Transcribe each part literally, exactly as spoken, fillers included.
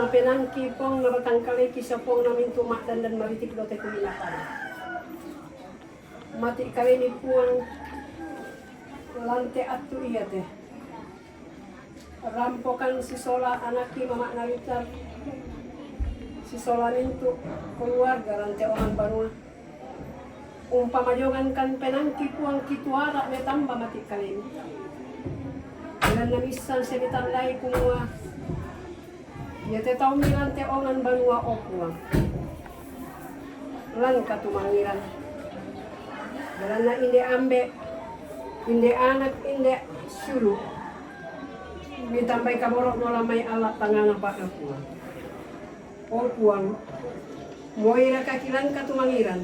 Penangki Puang na batangkaleki sia Puang na mintu ma'dandan maritik dote kuminatana. Mati kalemi Puang, lante attu iate. Rampokan sisola anakki Mama' na Richard, sisola mintu keluarga lante ongan banua. Umpamajongankan penangki Puang kituara metamba mati kalemi. Belanna missan sia mitandai kumua iate taummi lante ongan banua, o Puang, lan katumangiran. Belanna inde ambe, inde anak, inde sulu mitambai kaboro' mola mai alla tangana pa'na Puang. O Puang, moi rakaki lan katumangiran.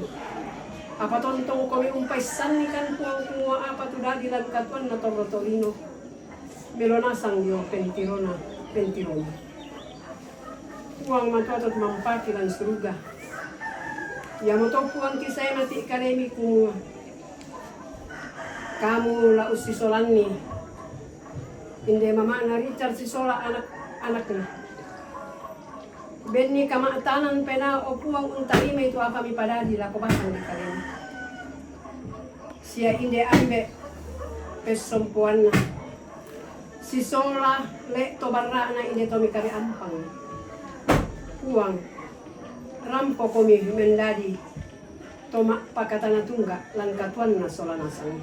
Apa tontongkomi umpaissannikan Puang kumua apa tu dadi lan katuanna torro tolino, melo nasang dio pentirona, pentirona. Puang Matua Tot mampaki lan suruga. Iamoto Puang kisae mati kalemi kumua kamu la ussisolanni inde Mama'na Richard sisola anak-anakna. Benni kama'tanan penaa, o Puang, untarimai tu apa mipadadi lako batang di kalemi. Sia inde ambe pessompoanna sisola le'to barra'na inde to mikare ampang. Puang, rampokomi mendadi to ma'pakatana tungga lan katuanna sola nasang.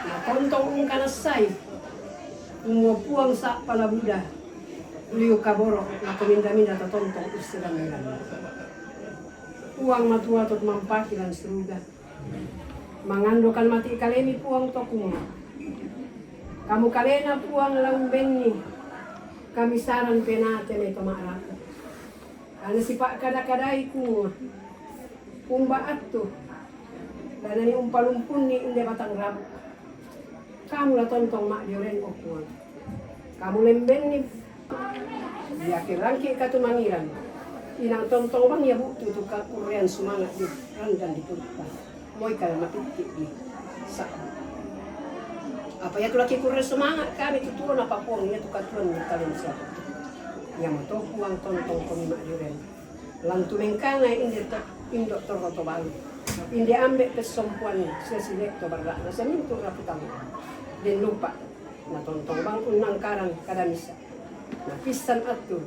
Na tontong ungkanassai, kumua Puang sa'pa la buda liu kaboro' lako minda-minda to tontong ussidangiran. Puang Matua Tot mampaki lan suruga. Mangandokan mati kalemi Puang to kumua kamu kalena Puang la umbenni kamisaran penaa te mai to ma'rapu. Ana sipa'kada-kadai kumua, umba attu la nani umpalumpunni inde batang rabu. Kamu la tontong ma'dioren, o Puang. Kamu lembenni. Iake langki katumangiran, inang tontong bang ia bu'tu tu kakurrean sumanga' di randan di purita. Moi kala matikki di sa'bu. Apa iatu laki kurre sumanga' kami tu tuo na papuang iatu katuan ni kalun siapa. Iamoto Puang tontongkomi ma'dioren. Lantu mengkana inde to, indo' torro to balu. Inde ambe pessompoan sia sile' to barra'na sia mintu' raputang. Den lupa na tontong bang unnangkaran kada misa'. Na pissan attu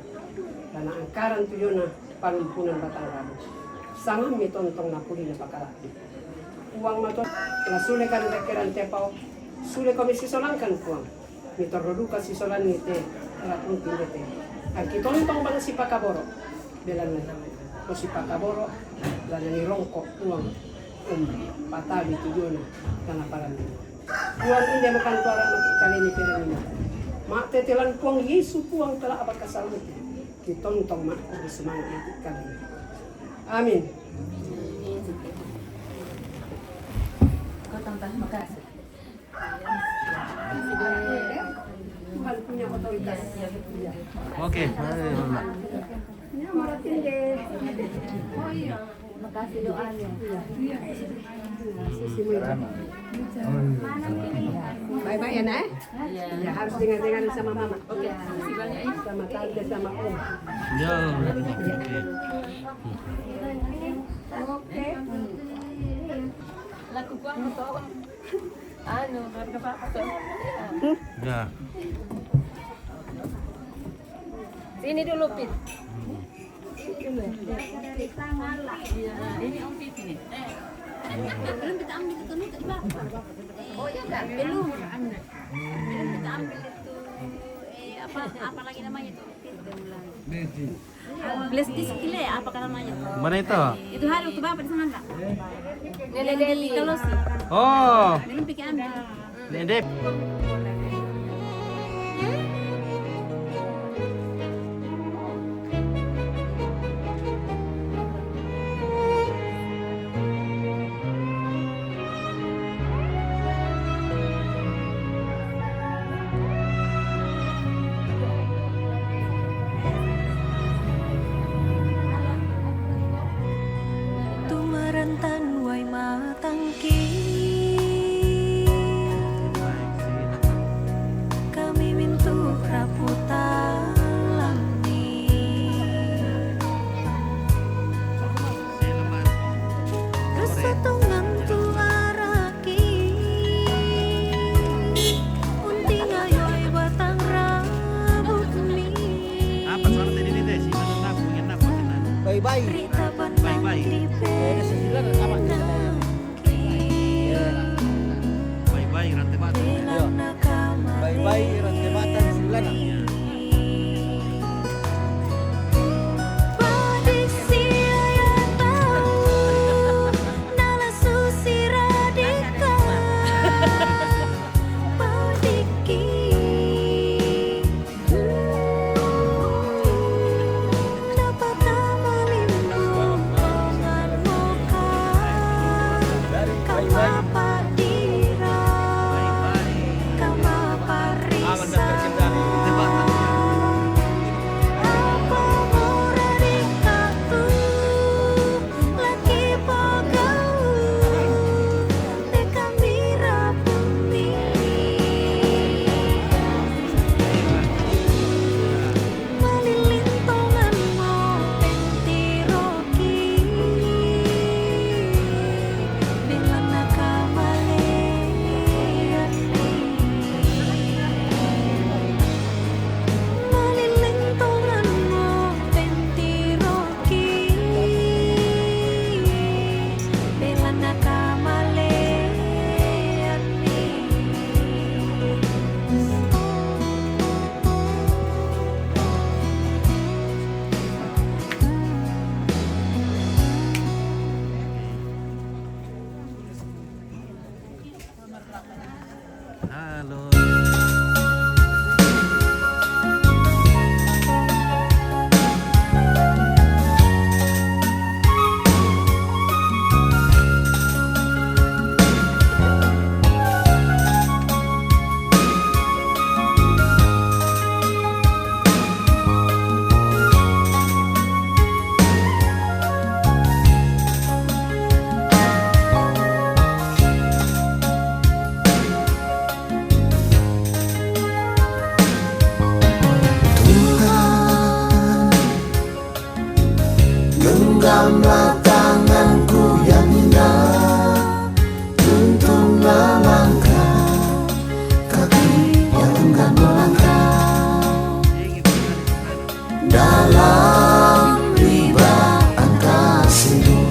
la naangkaran tu diona palumpunan batang rabu. Sangammi tontong napuli napakala'bi. Puang Matua, la sule kan rekkeran tepao, sule komi sisolangkan Puang. Mitorro duka sisolanni te, la kunti te. Angki tontong bang sipakaboro', belanna ko sipakaboro', la nani rongko' Puang, um, patabi tu diona, la naparannu. Puang inde makantuara mati kalemi peranina. Ma'tete lan Puang Yesu Puang tala abaka salute. Kitontong ma'kurre sumanga' mati kalemi. Amin. Kau tambah makasih. Tuhan punya otoritas. Oke. Ya, maratin deh. Oh iya. Makasih doanya. Iya. Bye-bye ya, Nak. Iya. Ya, harus dengar-dengar sama Mama. Oke. Sama Tante, sama Om. Ya. Oke. Laku Puang, betul. Anu, keluarga Papa tuh. Ya. Sini dulu, Pit. Sini dulu. Iya, ini Om Pit nih. Belum kita ambil itu, Nuk, di Bapak. Oh, iya, Kak. Belum. Belum kita ambil itu, eh, apa, apa lagi namanya itu? Om Pit, dia bilang. Flash disk ile, apa namanya? Mana itu? Itu hari waktu Bapak di sana, Kak. Nenek Dewi. Kalau sih. Oh. Belum pikir ambil. Nenek Dewi. Tumarantan wai matangki. Halo. Tuhan, genggamlah tanganku yang hina, tuntunlah langkah kaki yang enggan melangkah dalam limpahan kasih-Mu.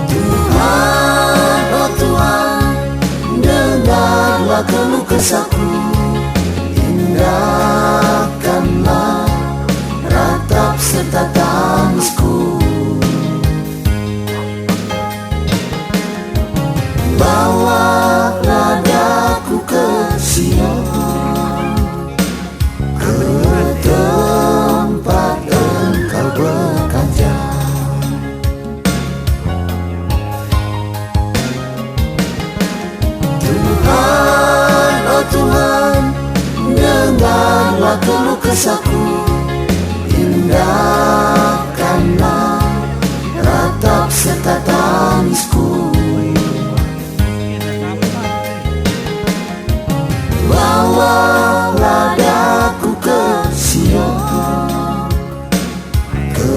Tuhan, oh Tuhan, dengarlah keluh kesahku, indahkanlah ratap serta tangisku. Bawalah daku ke Sion, ke tempat Engkau berkata. Tuhan, oh Tuhan, dengarlah keluh kesahku, indahkanlah ratap serta tangisku. Bawalah daku ke Sion, ke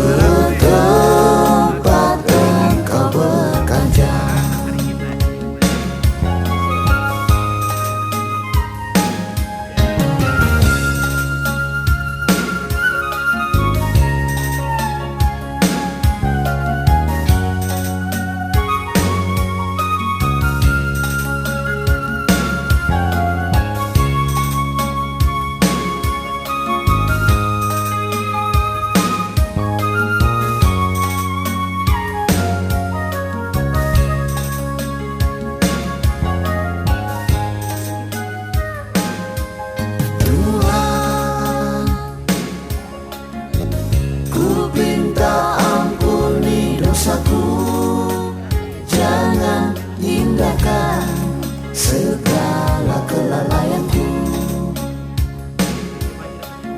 tempat Engkau berkata. Tuhan, ku pinta ampuni dosaku, jangan indahkan segala kelalaianku.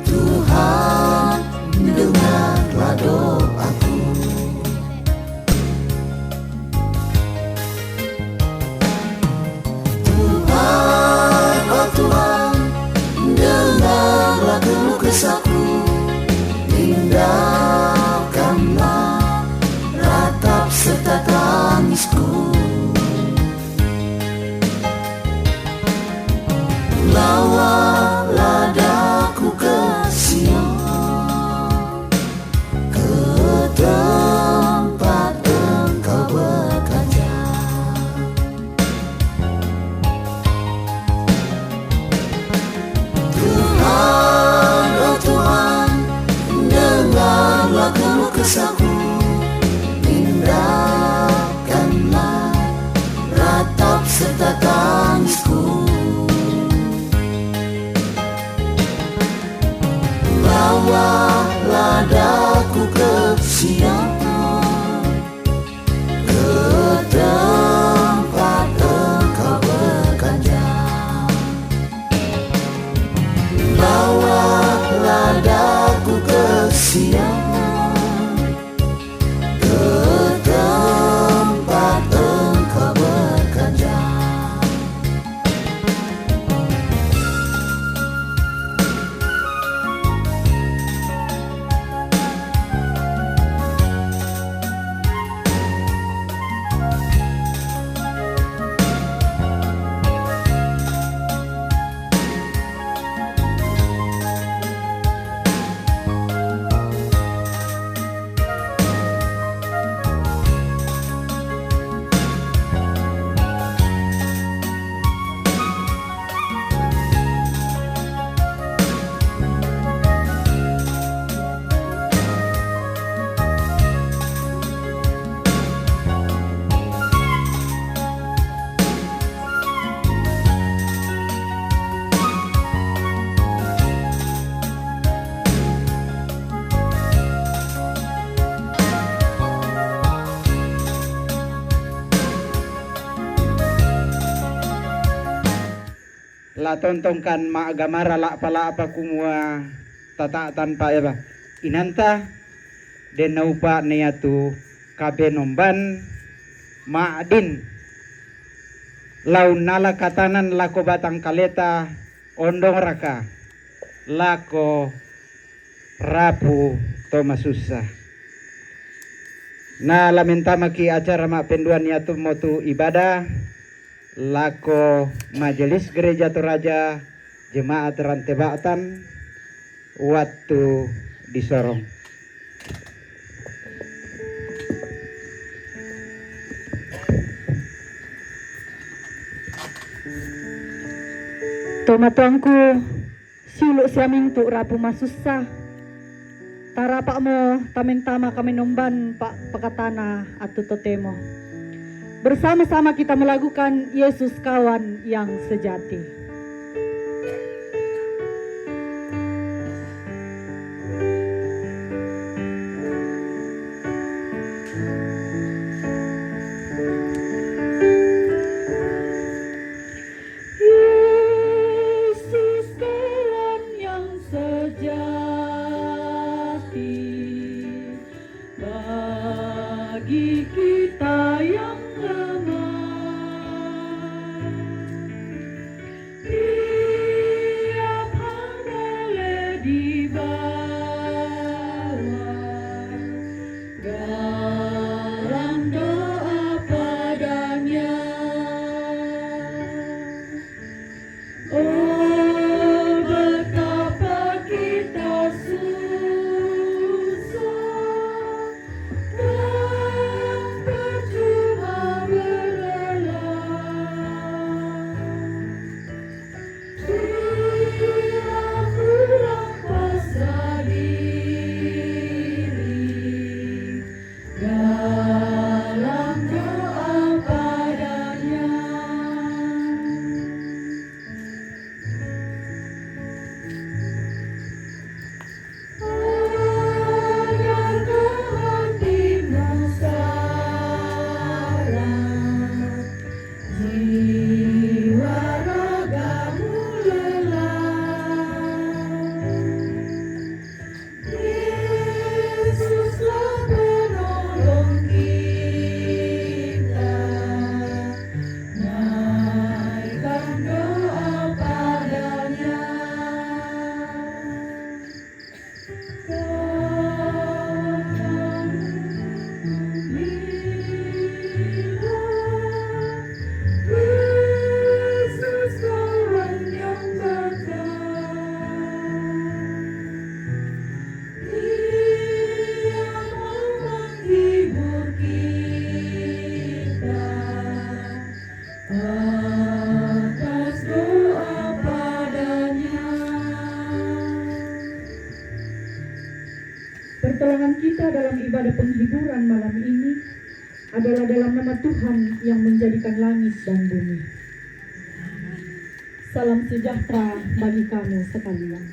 Tuhan, dengarlah doaku. Tuhan, oh Tuhan, dengarlah keluh kesahku, indahkanlah ratap serta tangisku. Bawalah daku ke Sion, ke tempat Engkau berkata. Tuhan, oh Tuhan, dengarlah keluh kesahku, indahkanlah ratap serta tangisku. Bawalah daku ke Sion, ke tempat Engkau berkata. Bawalah daku ke Sion, ke tempat Engkau berkata. Tontongkan ma' gamara la'pa-la'pa kumua tata'tan pa' eba inanta, den naupa' ne yatu kabenomban ma'din, lau nala katanan lako batang kaleta ondong raka lako rapu to masussa. Na la mentamaki acara ma'penduan yatu motu ibadah lako Majelis Gereja Toraja Jemaat Rante Ba'tan wattu di Sorong. Tomatuangku, siulu' siamintu' rapu masussa, tarapa'mo tamentama kamenomban pa-, pakatana attu totemo. Bersama-sama kita melakukan Yesus Kawan yang Sejati. Yesus Kawan yang sejati bagi kita yang lemah. Tiap hal boleh dibawa dalam doa padanya. Oh, betapa kita susah dan percuma berlelah bila kurang pasrah diri dalam doa padanya. Agar hatimu sarat, jiwa ragamu lelah. Yesuslah penolong kita, naikkan doa padanya. Yesus Kawan yang dekat, Dia mau menghibur kita atas doa padanya. Pertolongan kita dalam ibadah penghiburan malam ini adalah dalam nama Tuhan yang menjadikan langit dan bumi. Salam sejahtera bagi kamu sekalian.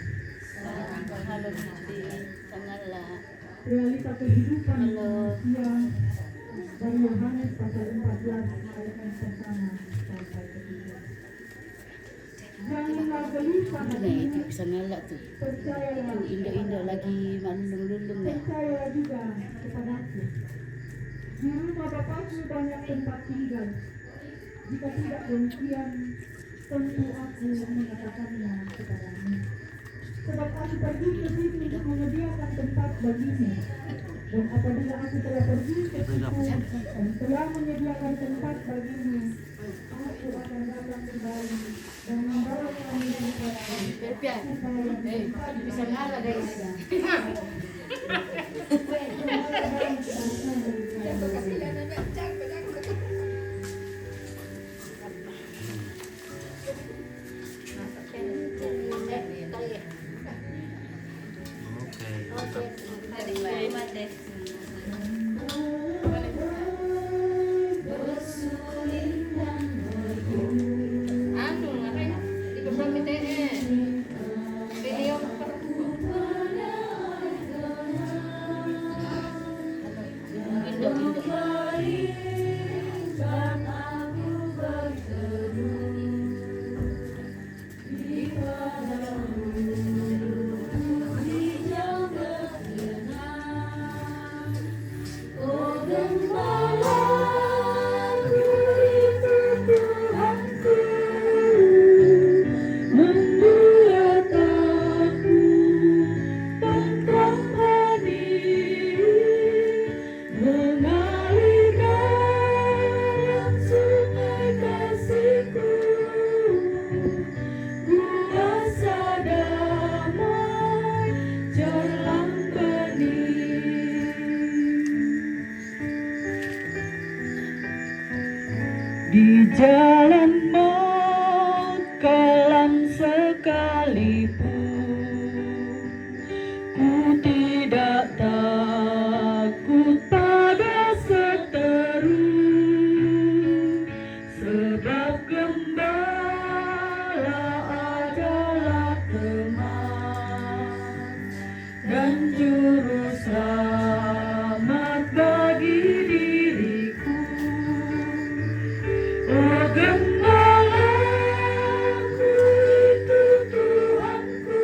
Realita kehidupan manusia dari Yohanes pasal empat belas ayat yang pertama sampai ketiga. Janganlah gelisah hatimu, percayalah, indo-indo lagi manulung-lulung ya. Percayalah juga kepadaku. Di rumah Bapakku banyak tempat tinggal. Jika tidak demikian, tentu aku mengatakannya kepadamu. Sebab aku pergi ke situ untuk menyediakan tempat bagimu. Dan apabila aku telah pergi ke situ dan telah menyediakan tempat bagimu, aku akan datang kembali dan membawa kamu kepadaku. Supaya di tempat yang ada Di jalan mengkelam sekalipun, ku tidak takut pada seteru, sebab gembala adalah teman dan juru selamat bagi diriku. Oh, gembalaku itu Tuhanku,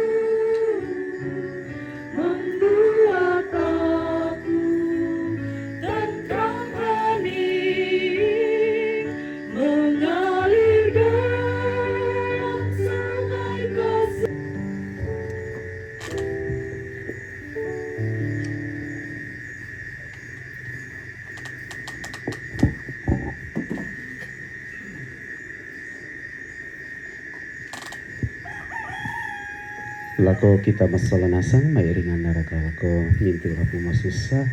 membuat aku tentram, hening, mengalir dalam sungai kasih. Lako kita masola nasang, mairingan naraka lako mintu rapu masusa,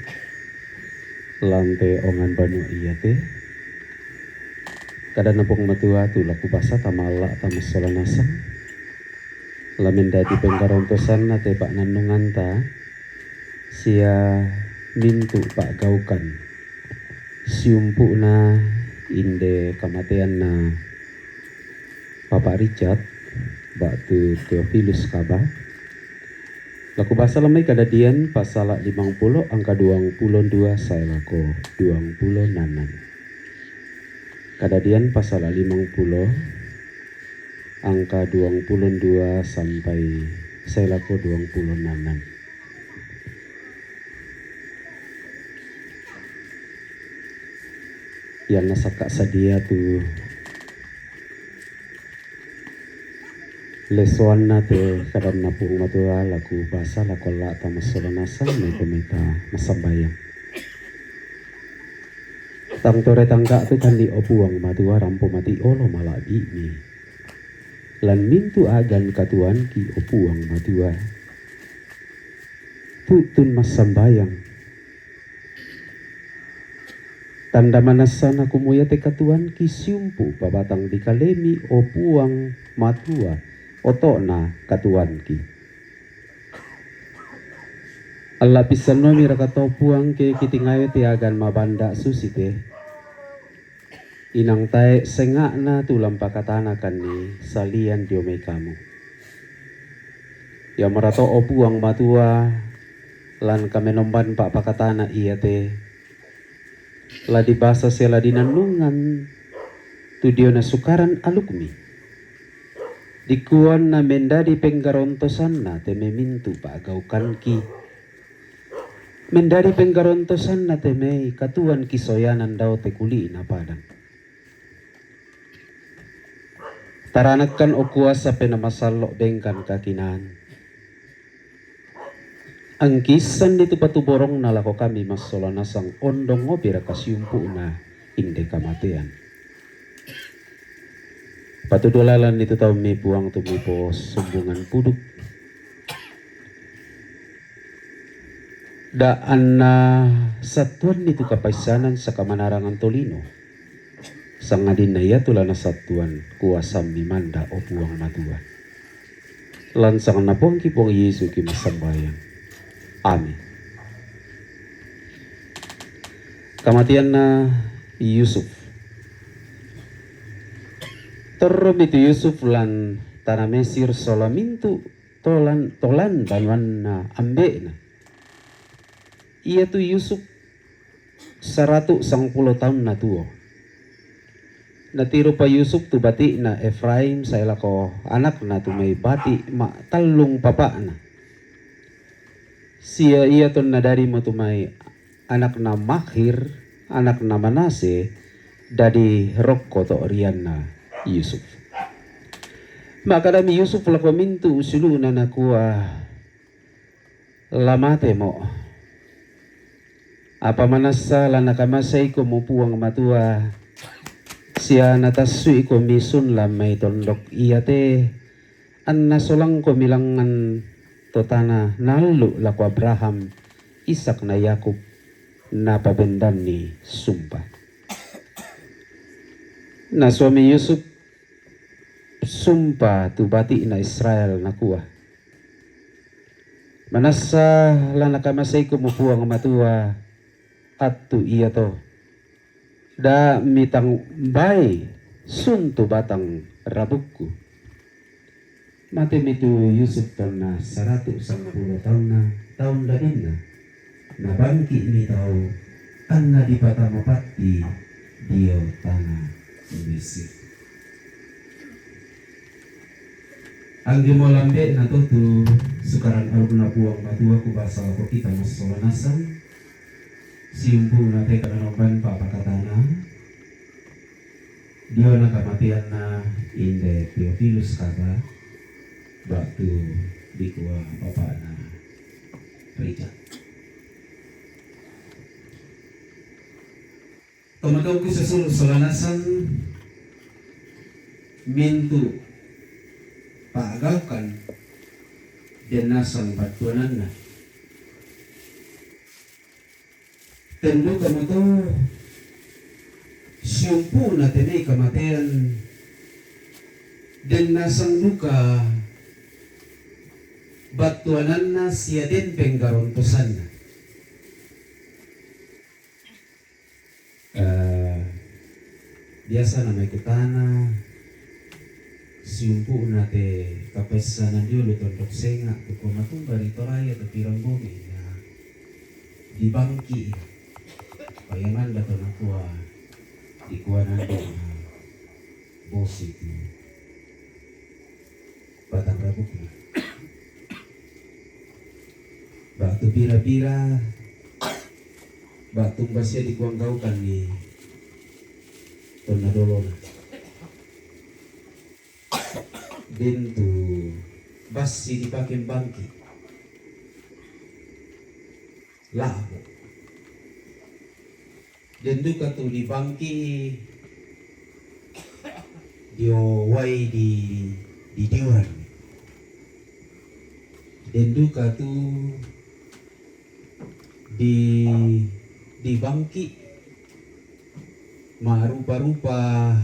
lante ongan banua iate. Kada napung matua tu laku basa tamala ta masola nasang. Lamen dadi penggarontosan na te pa nanungan ta, sia mintu pagaukan siumpu'na inde kamateanna Papa Richard, batu Theophilus Kaba. Laku basa lamai Kadadian pasala limang pulo angka duang pulo dua sae lako duang pulo nanan. Kadadian pasala limang pulo angka duang pulo dua sampai sae lako duang pulo nanan. Ianna saka sadia tu lesoanna te kadanna Puang Matua laku basa lako la ta masola nasang, mai pemeta masambayang. Tang tore tangga tu kandi o Puang Matua rampo mati olo malabimi. Lan mintu agan katuanki o Puang Matua. Tutun masambayang. Tanda manasana kumu iate katuanki siumpu pabatang di kalemi o Puang Matua, otona katuanki. Alla pissannomi raka to Puang ke kitingayo te agan mabanda susite. Inang tae senga'na tu lampakatanakanni salian dio mai kamu. Ia marato o Puang Matua lan kamenomban pakatana iate la dibasa sia la dinannungan tu dio na sukaran alukmi. Dikuanna mendadi penggarontosanna te memintu pagaukanki. Mendadi penggarontosanna te mai katuan kisoyanan dao te kuli'na padang. Taranakkan o kuasa pe na masallo bengkan kakinaan. Angkissanni tu patuborongna lako kami massola nasang ondong opi raka siumpu'na inde kamatean. Patudu lalanni tu taummi Puang tu miposombungan puduk. Da anna sattuanni tu kapaissanan saka manarangan tolino. Sangadinna ia tu la nasattuan kuasammi manda o Puang Matua. Lan sanganna Puangki Puang Yesu ki massambayang. Amin. Kamateanna Yusuf. Torromi tu Yusuf lan tana Mesir sola mintu tolan, tolan banuanna ambe'na. Ia tu Yusuf saratu sangpulo taunna tuo. Natirupa Yusuf tu bati'na Efraim sae lako anakna tu mai bati' ma'tallung papa'na. Sia ia tonna dadimo tu mai anakna Makhir, anakna Manase, dadi rokko to' rianna Yusuf. Ma'kadami Yusuf lako mintu usulu'na nakua, La matemo. Apa manassa la nakamaseikomu Puang Matua, sia natassu'ikomi sun lan mai tondok iate, anna solangkomi langngan to tana naallu' lako Abraham, Ishak na Yakub, napabendanni sumpa. Na suami Yusuf sumpa tu bati'na Israel, nakua, "Manassa la nakamaseiku mo Puang Matua attu iato, da mitambai sun tu batang rabukku." Mate mi tu Yusuf tonna saratu sangpulo taunna, taun dadinna. Nabangki'mi tau, anna dipatama patti dio tana Mesir. Anggi mo lambe'na to tu Sukaran Alukna Puang Matua, kubasa lako kita massola nasang, siumpu'na te kananomban papakatana, diona kamateanna inde Teofilus Kaba, ba'tu dikua bapa'na Richard. Tomatoku sesur sola nasang, mintu' pa'gaukan den nasang battuananna. Ten dukamo to siumpu'na te mai kamatean, den nasang duka battuananna sia den penggarontosanna. Eh, biasa na mai kutana, siumpu'na te kapaissanan dio lu tondok senga', kukua matumba ri Toraya tu Pirang Bongi, na dibangki'. Payamanda to nakua, dikua nande na bosi tu batang rabukna. Ba'tu pira-pira, ba'tu basia dikuanggaukan ni tonna dolona. Den tu bassi dipake bangki'. La'bo. Den duka tu dibangki' dio wai di, di diuran. Den duka tu di, dibangki' marupa-rupa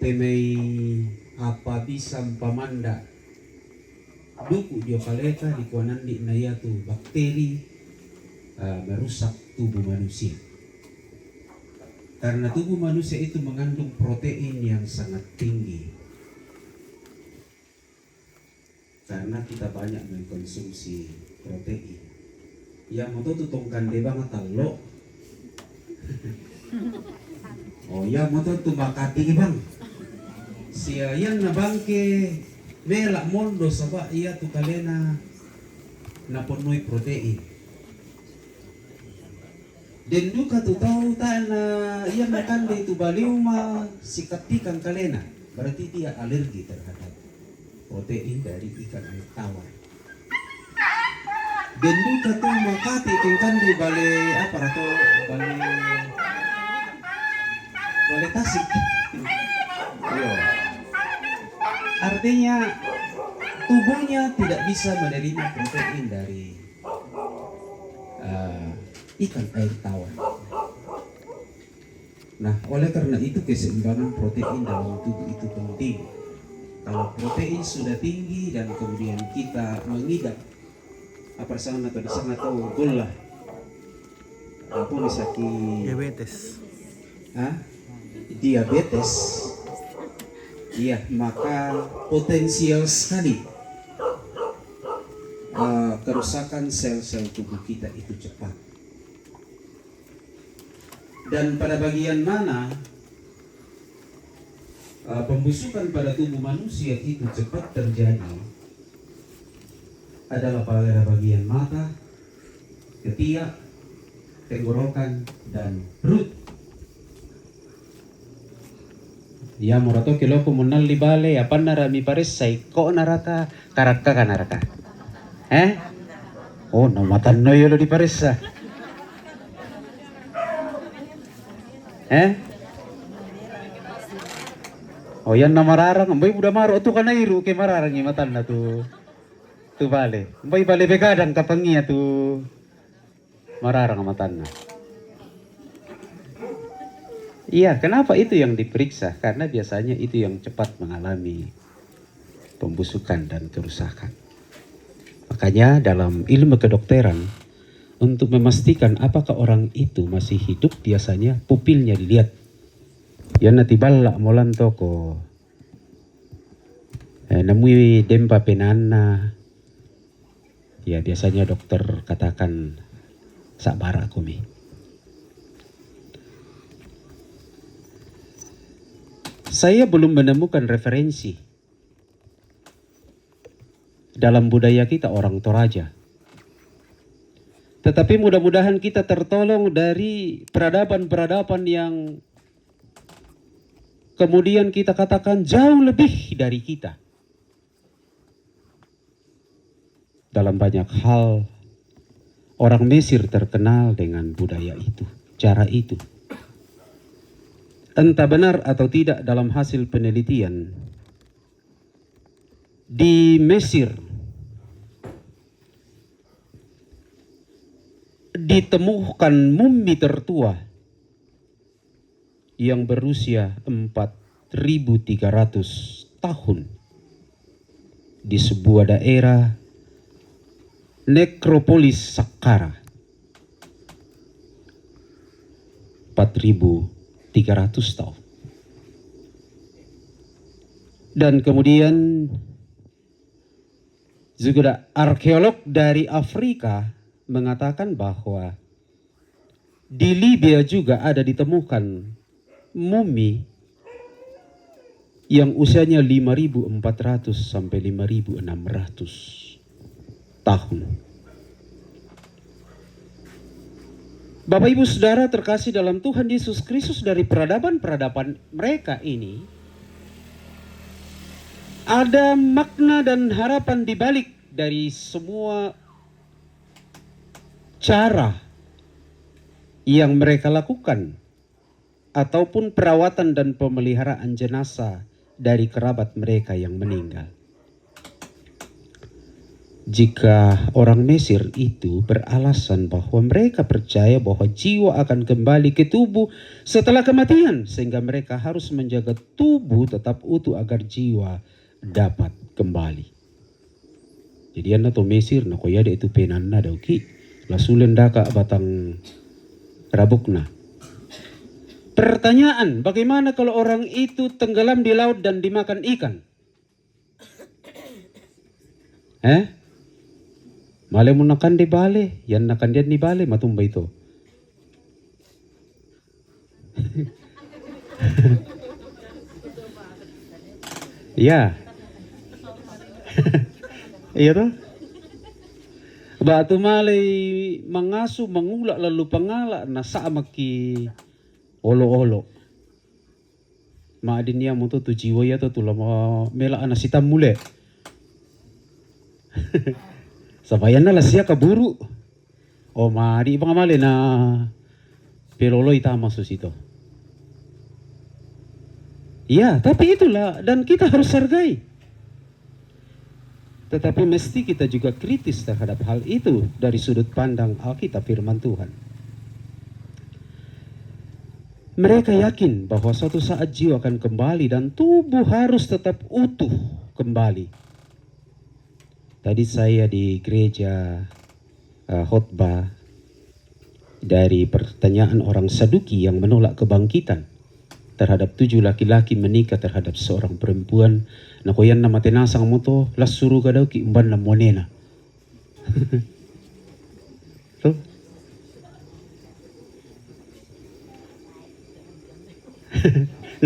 te mai apa bisa mpamanda duku' dio kaleta, dikua nandi' na iatu bakteri, eh, merusak tubuh manusia. Karena tubuh manusia itu mengandung protein yang sangat tinggi. Karena kita banyak mengkonsumsi protein. Iamoto tu tongkande bang tallo. Oh, iamoto tu makati bang. Sia ianna bangke mela' mondo saba' iatu kalena naponnoi protein. Den duka tu tau tae' na ia makande tu bale uma sikattikang kalena, berarti dia alergi terhadap protein dari ikan air tawar. Den duka tu makati kengkande bale apa rato, bale, bale tasik. Iya. Artinya tubuhnya tidak bisa menerima protein dari eh, ikan air tawar. Nah, oleh karena itu keseimbangan protein dalam tubuh itu penting. Kalau protein sudah tinggi dan kemudian kita mengidap apa sana atau di sana atau golla, apa nih sakit? Diabetes. Hah? Diabetes. Iya, maka potensial sekali eh, kerusakan sel-sel tubuh kita itu cepat. Dan pada bagian mana eh, pembusukan pada tubuh manusia itu cepat terjadi adalah pada bagian mata, ketiak, tenggorokan, dan perut. Iamora to kiloko munnalli bale, apannara miparessai, ko'naraka, karakkakanaraka? Eh? Oh, na matannoi olo diparessa. Eh? Oh, ianna mararang, mbai buda maro tu kanairu ke mararangi matanna tu, tu bale. Mbai bale begadang kapangia tu mararang matanna. Iya, kenapa itu yang diperiksa? Karena biasanya itu yang cepat mengalami pembusukan dan kerusakan. Makanya dalam ilmu kedokteran, untuk memastikan apakah orang itu masih hidup, biasanya pupilnya dilihat. Yana tiballa molan toko, eh, nemui dempa penanna. Ya, biasanya dokter katakan, "Sabara kumi." Saya belum menemukan referensi dalam budaya kita orang Toraja. Tetapi mudah-mudahan kita tertolong dari peradaban-peradaban yang kemudian kita katakan jauh lebih dari kita. Dalam banyak hal, orang Mesir terkenal dengan budaya itu, cara itu. Entah benar atau tidak, dalam hasil penelitian, di Mesir ditemukan mumi tertua yang berusia empat ribu tiga ratus tahun di sebuah daerah nekropolis Saqqara, empat ribu tiga ratus tahun. Dan kemudian juga arkeolog dari Afrika mengatakan bahwa di Libya juga ada ditemukan mumi yang usianya lima ribu empat ratus sampai lima ribu enam ratus tahun. Bapak, Ibu, Saudara terkasih dalam Tuhan Yesus Kristus, dari peradaban-peradaban mereka ini, ada makna dan harapan di balik dari semua cara yang mereka lakukan, ataupun perawatan dan pemeliharaan jenazah dari kerabat mereka yang meninggal. Jika orang Mesir itu beralasan bahwa mereka percaya bahwa jiwa akan kembali ke tubuh setelah kematian, sehingga mereka harus menjaga tubuh tetap utuh agar jiwa dapat kembali. Jadi anna to Mesir, na ko yada itu penanna dauki, lasulen daka batang rabukna. Pertanyaan, bagaimana kalau orang itu tenggelam di laut dan dimakan ikan? Eh? Male mo nakan di bale, yan nakan dian ni bale, matumba itu. Iya. Iya toh? Batu malai mangasu, mangula lalu pangala, na sama ki olo-olo. Madin ya moto tu jiwa ya to tu lama mela ana sitam mule. Sabayanna la sia kaburu. O mari bang male na peloloi tama susito. Ya, tapi itulah dan kita harus hargai. Tetapi mesti kita juga kritis terhadap hal itu dari sudut pandang Alkitab, firman Tuhan. Mereka yakin bahwa suatu saat jiwa akan kembali dan tubuh harus tetap utuh kembali. Tadi saya di gereja, eh, khotbah dari pertanyaan orang Saduki yang menolak kebangkitan terhadap tujuh laki-laki menikah terhadap seorang perempuan. Na ko yan na mate nasang moto, las suruga dauki umbanna monena. Tuh.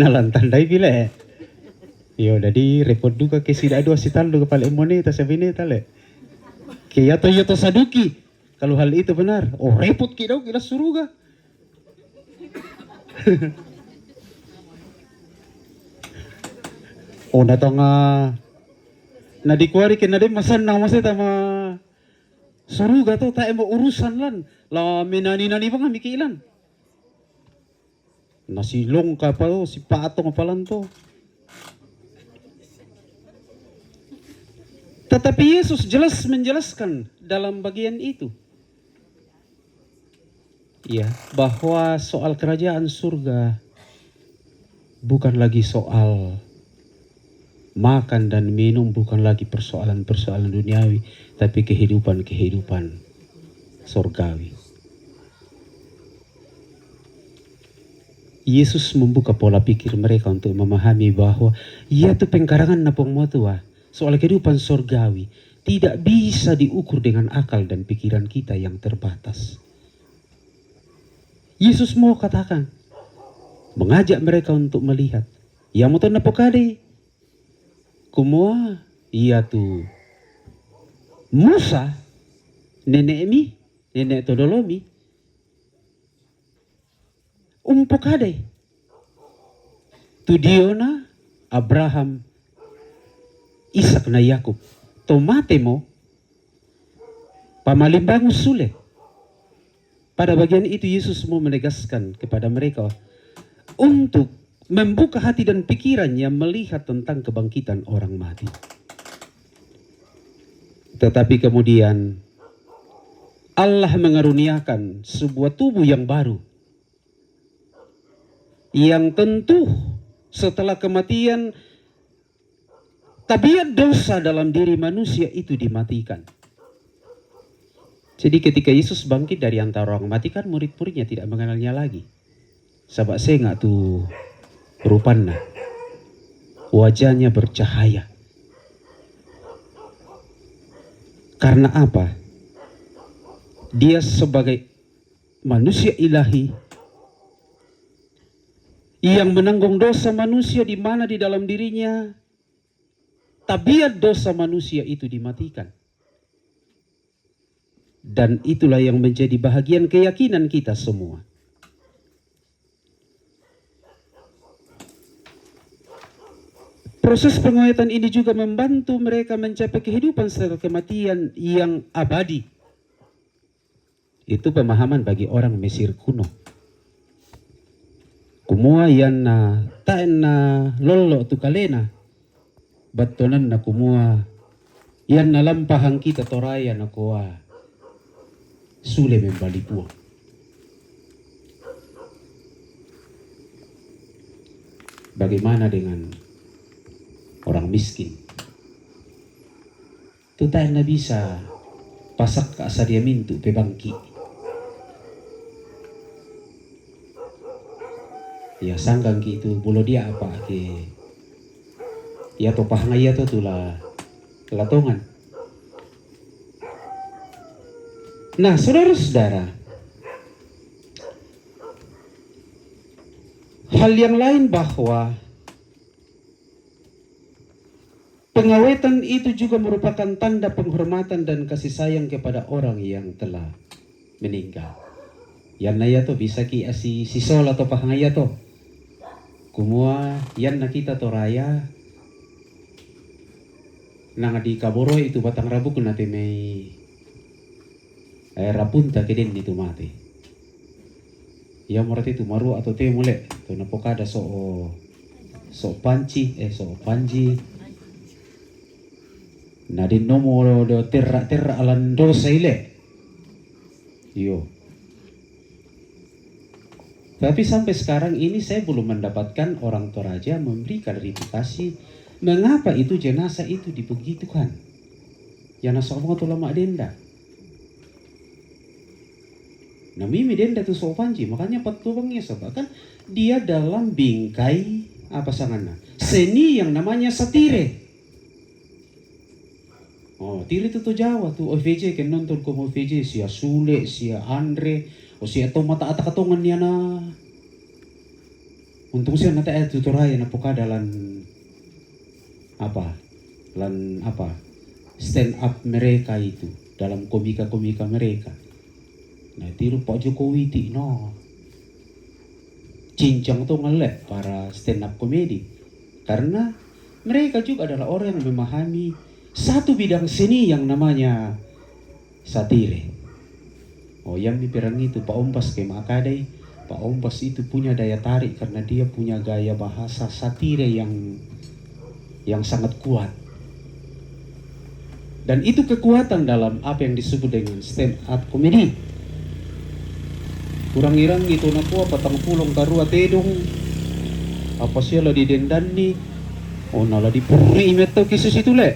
Na lantandai pile. Yo, jadi repot duka ke sida dua si tallu kepala mone ta sabine tale. Ke yato yato Saduki. Kalau hal itu benar, oh, repot ki dauki las suruga. Oh, na tonga na dikuari ke na de masanna maseta ma suruga to, tae mo urusan lan. La menani-nani bang miki ilan. Na si longka pa to, si patong palan to. Tetapi Yesus jelas menjelaskan dalam bagian itu, ya, bahwa soal kerajaan surga Bukan lagi soal makan dan minum, bukan lagi persoalan-persoalan duniawi, tapi kehidupan-kehidupan sorgawi. Yesus membuka pola pikir mereka untuk memahami bahwa ia tu pengkarangan na pung motua. Soal kehidupan sorgawi tidak bisa diukur dengan akal dan pikiran kita yang terbatas. Yesus mau katakan, mengajak mereka untuk melihat. Ia moto na pokadai, kumua ia tu Musa, nene' mi, nene' todolomi, umpokadai tu diona Abraham, Isak na Yakub. To mate mo, pamalimbangus sule. Pada bagian itu Yesus mau menegaskan kepada mereka untuk membuka hati dan pikirannya melihat tentang kebangkitan orang mati. Tetapi kemudian Allah mengaruniakan sebuah tubuh yang baru, yang tentu setelah kematian, tabiat dosa dalam diri manusia itu dimatikan. Jadi ketika Yesus bangkit dari antara orang mati, kan murid-muridnya tidak mengenalnya lagi. Sabab senga' tu rupanna. Wajahnya bercahaya. Karena apa? Dia sebagai manusia ilahi yang menanggung dosa manusia, di mana di dalam dirinya tabiat dosa manusia itu dimatikan. Dan itulah yang menjadi bahagian keyakinan kita semua. Proses pengawetan ini juga membantu mereka mencapai kehidupan setelah kematian yang abadi. Itu pemahaman bagi orang Mesir kuno. Kumua ianna tae' na lollo tu kalena, battuananna kumua ianna lampahang kita Toraya nakua sule membali Puang. Bagaimana dengan orang miskin? Tu tae' na bisa pasakka' sadia mintu' pebangki'. Iya, sanggangki' tu bulo diapa' ke, iya to pahang iya to tu la, la tongan. Nah, saudara-saudara, hal yang lain bahwa pengawetan itu juga merupakan tanda penghormatan dan kasih sayang kepada orang yang telah meninggal. Ianna iya to bisaki' asi sisola to pahang iya to. Kumua ianna kita Toraya nang dikaboroi tu batang rabukna te mai, eh, rapunta ke denni tu mate. Iamora te tu marua' atau te mole' tu napokada so', so' panci, eh, so' panji. Na dennomo do terra'-terra' lan dosa ile. Iyo. Tapi sampai sekarang ini saya belum mendapatkan orang Toraja memberi klarifikasi mengapa itu jenazah itu dibegitukan. Yana sama tu lama denda. Na mimi denda tu so' panji, makanya pattu bangi sabab kan dia dalam bingkai apa sanganna? Seni yang namanya satire. Oh, tiri tu to Jawa tu O V J, ke nonton ko O V J, sia Sule, sia Andre, o sia to mata ata katongan niana. Untung sia nata tu Toraya napokada lan apa? Lan apa? Stand up mereka itu dalam komika-komika mereka. Na tiru Pak Jokowi ti no. Cincang to ngelle para stand up comedy. Karena mereka juga adalah orang yang memahami satu bidang seni yang namanya satire. Oh, yang mi perang itu, Pak Ombas ke makadai, Pak Ombas itu punya daya tarik karena dia punya gaya bahasa satire yang yang sangat kuat. Dan itu kekuatan dalam apa yang disebut dengan stand up comedy. Kurang irang itu nakua patang pulong karua tedong. Apa sia la didendanni? Oh, na la diburri'i metto ki susi tule.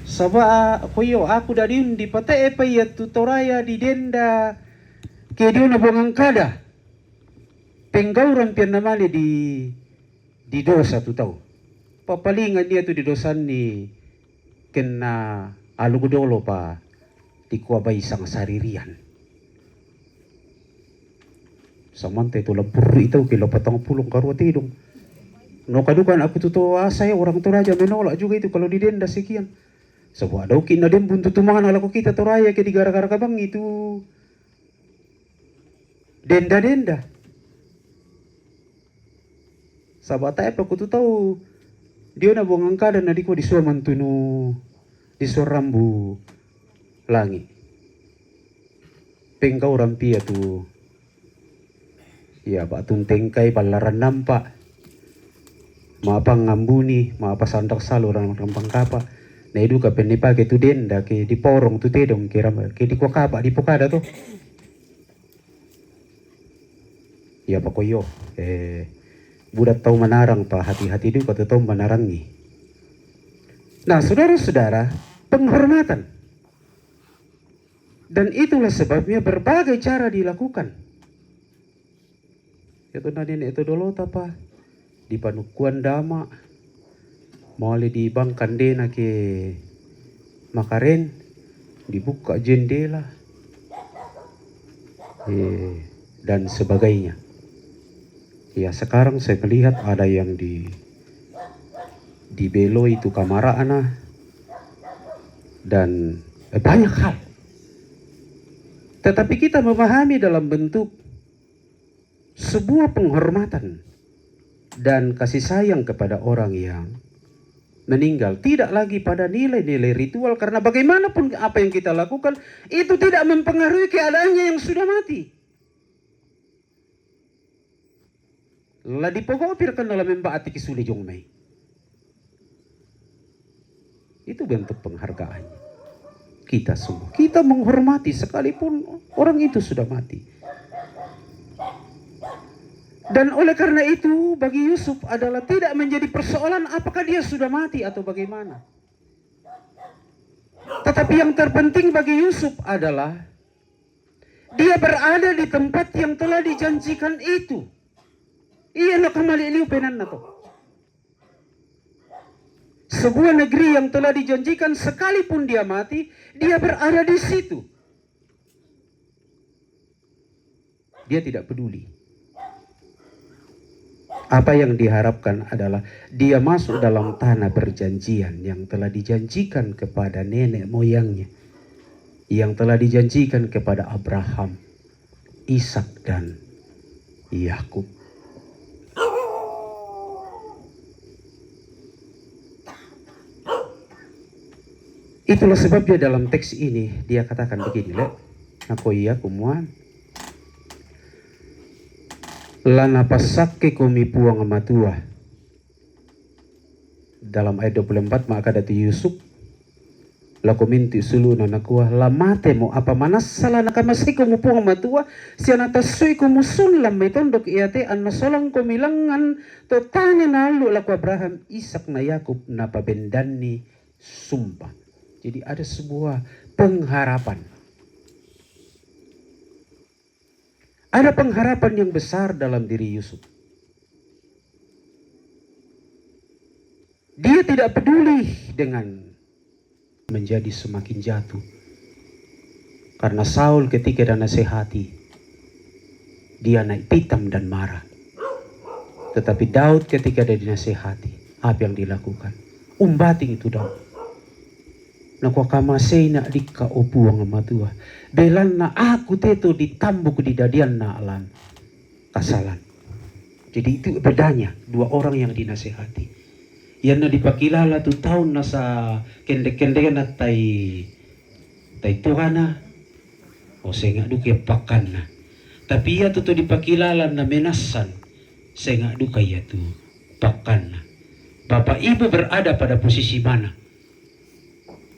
Saba' ko iyo, aku dadi undi pate'e pa iya tu Toraya didenda ke diona bongang kada. Penggauran pian namane di, di dosa tu tau. Papalingan dia tu didosanni kenna alu dolo pa dikua bai sang saririan. Samante tu laburri tau ke lo patang pulung karua tedong. No kadukan aku tu to asa ya orang Toraja menolak juga itu kalau didenda sekian. Sebab ada uki na dembun tu tumana lako kita Toraya ke digara-gara kabang itu. Denda-denda. Saba' tae' pa kutu tau diona bongang kada na dikua disua mantunu disua rambu langi'. Penggauran pia tu, iya, pa'tuntengkai ballaran nampa', ma'apa ngambuni, ma'apa sanrak salu rampang kapa'. Na iduka penne pake tu denda ke diporong tu tedong ke, ram- ke dikua kapa' dipokada to. Iya, poko iyo, eh, buda tau manarang pa hati-hati duka tu tau manarangi. Nah, saudara-saudara, penghormatan. Dan itulah sebabnya berbagai cara dilakukan. Itu na nene' itu dolo tapa di panukkuan dama', mole di bangkandena ke makaren, dibuka jendela, eh, dan sebagainya. Ya, sekarang saya melihat ada yang di dibeloi tu kamara'na dan, eh, banyak hal. Tetapi kita memahami dalam bentuk sebuah penghormatan dan kasih sayang kepada orang yang meninggal, tidak lagi pada nilai-nilai ritual, karena bagaimanapun apa yang kita lakukan, itu tidak mempengaruhi keadaannya yang sudah mati. La dipogopi rakan dalam memba atiki sule jong mai. Itu bentuk penghargaannya. Kita semua, kita menghormati sekalipun orang itu sudah mati. Dan oleh karena itu, bagi Yusuf adalah tidak menjadi persoalan apakah dia sudah mati atau bagaimana. Tetapi yang terpenting bagi Yusuf adalah dia berada di tempat yang telah dijanjikan itu. Iya, nakamali liu penanna to. Sebuah negeri yang telah dijanjikan, sekalipun dia mati, dia berada di situ. Dia tidak peduli. Apa yang diharapkan adalah dia masuk dalam tanah perjanjian yang telah dijanjikan kepada nenek moyangnya, yang telah dijanjikan kepada Abraham, Ishak, dan Yakub. Itulah sebabnya dalam teks ini dia katakan begini, le. Nako iya kumua, la napassakke komi Puang Matua. Dalam ayat dua puluh empat, ma'kada tu Yusuf lako mintu' sulu'na, nakua, la matemo, apa manassa la nakamaseikomu Puang Matua, sia natassu'ikomu sun lan mai tondok iate, anna solangkomi langngan to tane naallu' lako Abraham, Ishak, na Yakub, napabendanni sumpa. Jadi ada sebuah pengharapan. Ada pengharapan yang besar dalam diri Yusuf. Dia tidak peduli dengan menjadi semakin jatuh. Karena Saul ketika dia nasihati, dia naik pitam dan marah. Tetapi Daud ketika dia dinasihati, apa yang dilakukan? Umbating itu Daud. Nakua, kamaseina dikka, o Puang Matua, belanna aku teto ditambuk didadianna lan kasalan. Jadi itu bedanya dua orang yang dinasehati. Iyanna dipakilala tu taunna sa kende-kendena tai, tai tuana, o senga' duka pakkanna. Tapi iya tu, tu dipakilala na menassan, senga' duka iya tu pakkanna. Bapak Ibu berada pada posisi mana?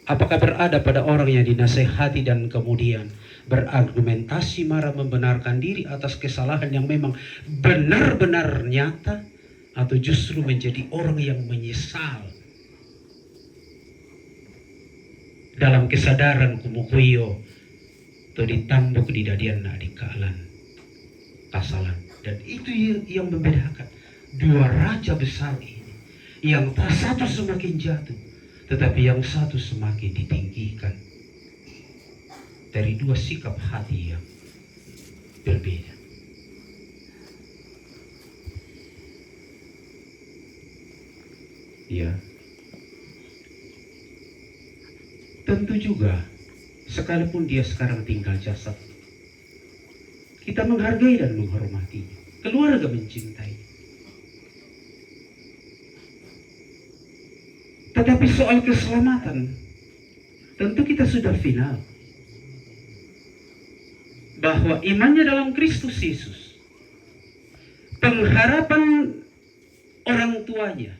Apakah berada pada orang yang dinasehati dan kemudian Berargumentasi marah membenarkan diri atas kesalahan yang memang benar-benar nyata, atau justru menjadi orang yang menyesal dalam kesadaran kumukuyo to ditambuk di dadian na di kalan kasalan. Dan itu yang, yang membedakan dua raja besar ini. Yang satu semakin jatuh, tetapi yang satu semakin ditinggikan dari dua sikap hati yang berbeda. Ya. Tentu juga, sekalipun dia sekarang tinggal jasad, kita menghargai dan menghormati. Keluarga mencintai. Tetapi soal keselamatan, tentu kita sudah final bahwa imannya dalam Kristus Yesus, pengharapan orang tuanya,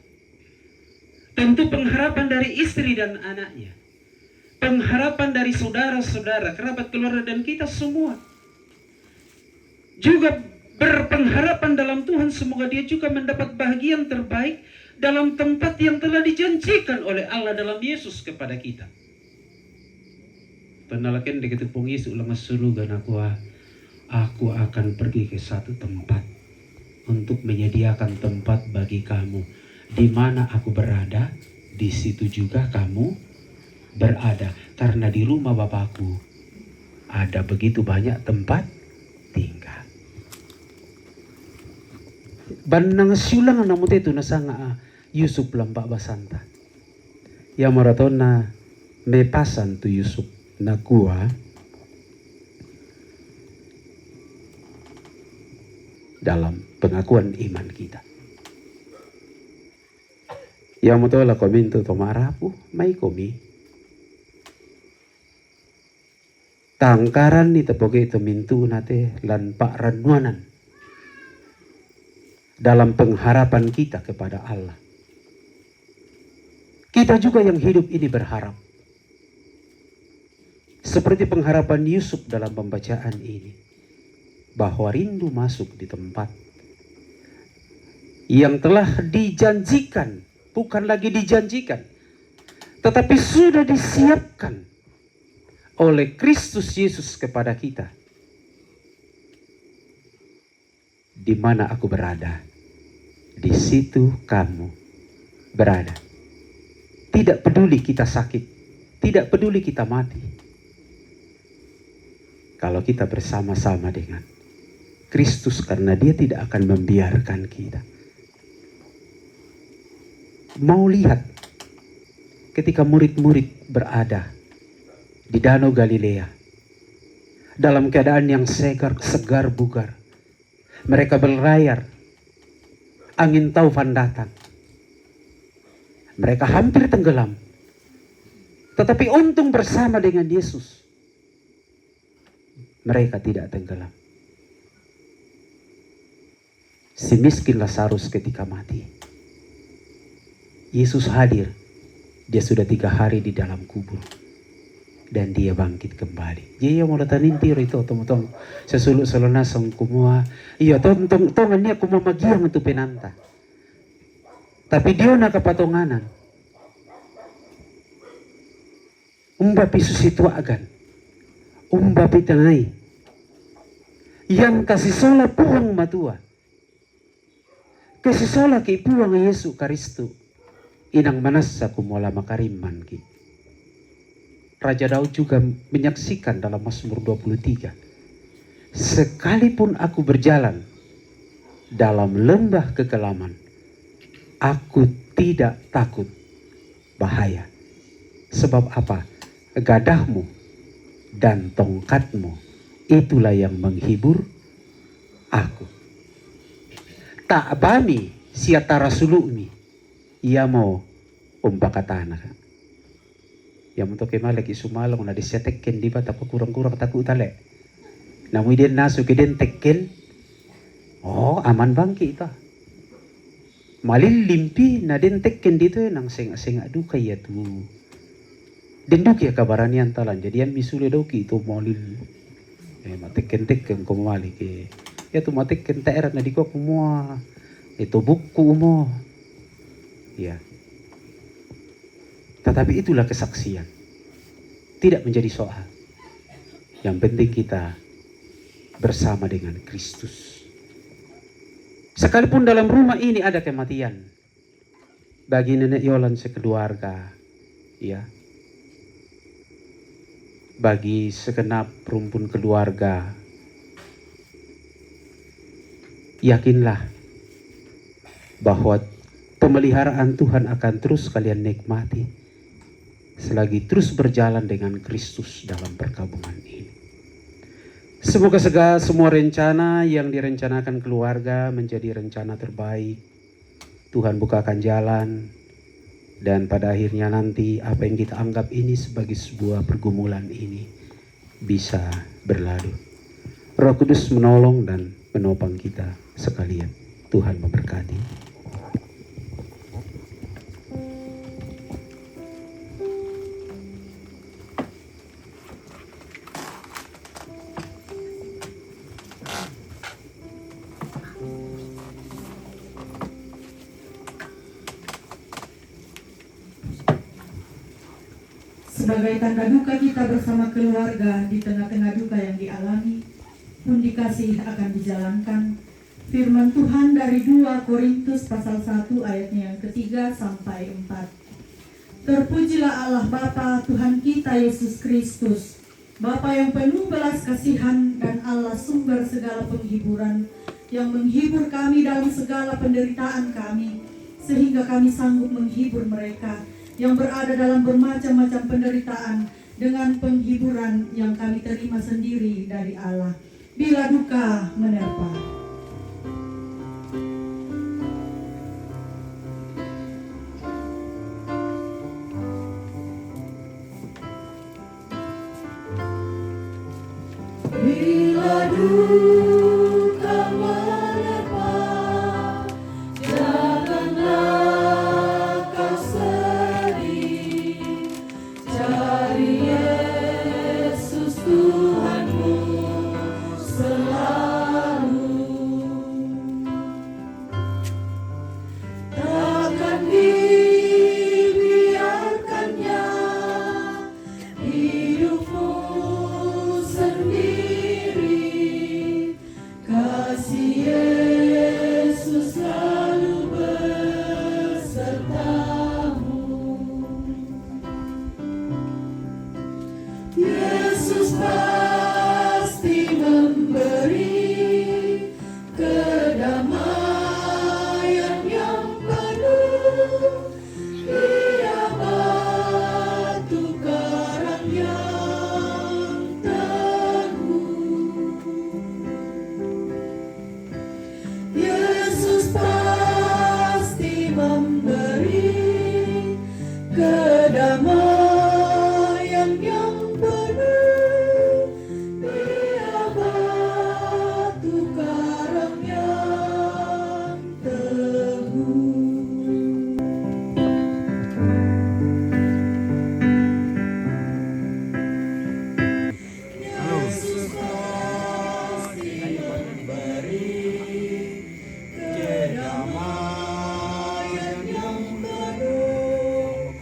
tentu pengharapan dari istri dan anaknya, pengharapan dari saudara-saudara, kerabat keluarga, dan kita semua juga berpengharapan dalam Tuhan, semoga dia juga mendapat bahagian terbaik dalam tempat yang telah dijanjikan oleh Allah dalam Yesus kepada kita. Penalaken deke tepung Yesus ulang suruga na kuah, "Aku akan pergi ke satu tempat untuk menyediakan tempat bagi kamu. Di mana aku berada, di situ juga kamu berada. Karena di rumah Bapakku ada begitu banyak tempat tinggal." Bannang siulang na mute tu nasanga, ah, Yusuf lampak basanta. Ia maratona mepasan tu Yusuf nakua, dalam pengakuan iman kita. Ia mutola komintu to marapu, mai komi. Tangkaran ni tepoge to mintu nate lan pak ranuanan dalam pengharapan kita kepada Allah. Kita juga yang hidup ini berharap. Seperti pengharapan Yusuf dalam pembacaan ini, bahwa rindu masuk di tempat yang telah dijanjikan, bukan lagi dijanjikan, tetapi sudah disiapkan oleh Kristus Yesus kepada kita. Di mana aku berada, di situ kamu berada. Tidak peduli kita sakit, tidak peduli kita mati, kalau kita bersama-sama dengan Kristus, karena Dia tidak akan membiarkan kita. Mau lihat ketika murid-murid berada di Danau Galilea dalam keadaan yang segar, segar bugar. Mereka berlayar, angin taufan datang. Mereka hampir tenggelam. Tetapi untung bersama dengan Yesus, mereka tidak tenggelam. Si miskin Lazarus ketika mati, Yesus hadir. Dia sudah tiga hari di dalam kubur. Dan Dia bangkit kembali. Jadi ia mula tanintiro itu, tong-tong. Sesulu selona song kumua. Iya, tong, tong, tong, ania kumua magiang tu penanta. Tapi dia na kapatonganan. Umba pi susi tuagan. Umba pi tangai. Yang kasi sola Puang matua. Kasi sola ki Puang Yesu Karistu. Inang manassa kumua la makarimman ki. Raja Daud juga menyaksikan dalam Mazmur dua puluh tiga, "Sekalipun aku berjalan dalam lembah kekelaman, aku tidak takut bahaya." Sebab apa? Gadahmu dan tongkatmu, itulah yang menghibur aku. Ta'bami sia tarasulu'mi, ia mo umpakatana. Ia mo toke maleki sumalong na disia tekken diba, tapa kurang-kurang taku tale. Namu iden nasu ke den tekken. Oh, aman bangki ita. Malillimpi na den tekken ditu, eh, nang senga-senga duka ia tu. Den duka ia kabaranian talan, jadi ami sule doki tu malil. Eh, matekken-tekken ko mali ke. Ya tu matekken taera na diko kumua. Itu buku umo. Ya. Tetapi itulah kesaksian. Tidak menjadi soal. Yang penting kita bersama dengan Kristus. Sekalipun dalam rumah ini ada kematian, bagi nenek Yolan sekeluarga, ya, bagi segenap rumpun keluarga, yakinlah bahwa pemeliharaan Tuhan akan terus kalian nikmati selagi terus berjalan dengan Kristus dalam perkabungan ini. Semoga segala semua rencana yang direncanakan keluarga menjadi rencana terbaik. Tuhan bukakan jalan, dan pada akhirnya nanti apa yang kita anggap ini sebagai sebuah pergumulan ini bisa berlalu. Roh Kudus menolong dan menopang kita sekalian. Tuhan memberkati. Sebagai tanda duka kita bersama keluarga di tengah-tengah duka yang dialami, pun dikasih akan dijalankan firman Tuhan dari dua Korintus pasal satu ayatnya yang ketiga sampai empat. Terpujilah Allah Bapa Tuhan kita Yesus Kristus, Bapa yang penuh belas kasihan dan Allah sumber segala penghiburan, yang menghibur kami dalam segala penderitaan kami, sehingga kami sanggup menghibur mereka yang berada dalam bermacam-macam penderitaan dengan penghiburan yang kami terima sendiri dari Allah. Bila duka menerpa. Bila duka menerpa, janganlah kau sedih. Cari Yesus Tuhanmu selalu. Takkan dibiarkan-Nya hidupmu sendiri. Kasih Yesus selalu besertamu. Yesus pasti memberi kedamaian yang penuh. Ia batu karang yang teguh. Yesus pasti memberi kedamaian yang penuh. Ia batu karang yang teguh. Yesus pasti memberi kedamaian yang penuh.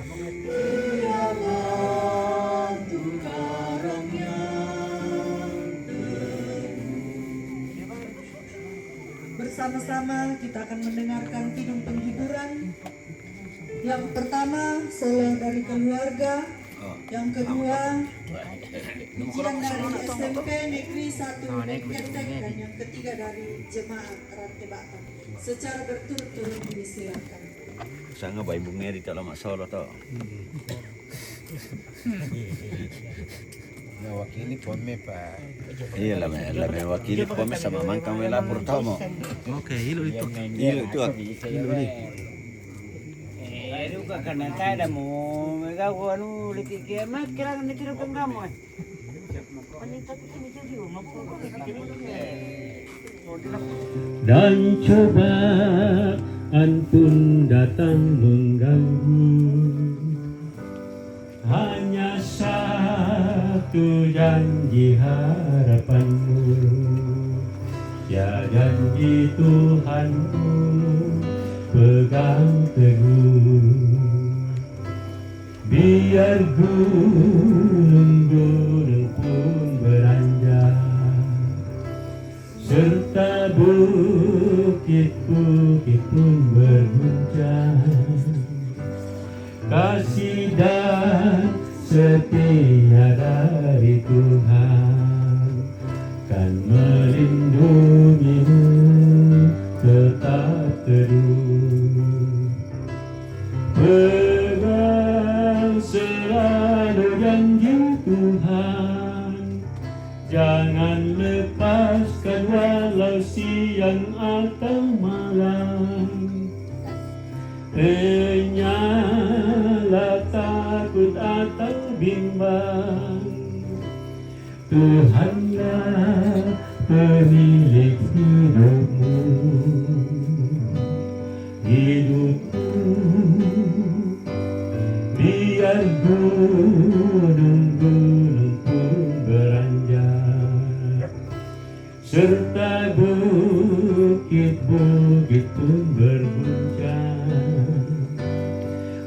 Ia batu karang yang teguh. Bersama-sama kita akan mendengarkan kidung penghiburan. Yang pertama, solo dari keluarga. Yang kedua, pujian dari S M P Negeri satu Bukit Tek, dan yang ketiga dari jemaat Rantai Batam. Secara berturut-turut disilakan. Sanga bai bung Eri kalau mak solo to. Mewakili pome pa. Iya lah, me- lah mewakili pome sama mangkang we lapor tomo. Oke, ilo itu. Ilo itu. Ilo ni. Eh, itu kakak nantai dah mau mega anu lagi kiamat kira nanti lo kamu eh. Dan cobaan pun datang mengganggu. Hanya satu janji harapan, Tuhanku, pegang teguh. Biar gunung-gunung pun beranjak, serta bukit-bukit pun berguncang. Kasih dan setia dari Tuhan kan melindungimu tetap teduh. Pegang selalu janji Tuhan, jangan lepaskan walau siang atau malam. Janganlah takut atau bimbang. Tuhanlah pemilik hidupmu. Hidupmu, biar gunung-gunung pun beranjak, serta bukit-bukit pun berguncang.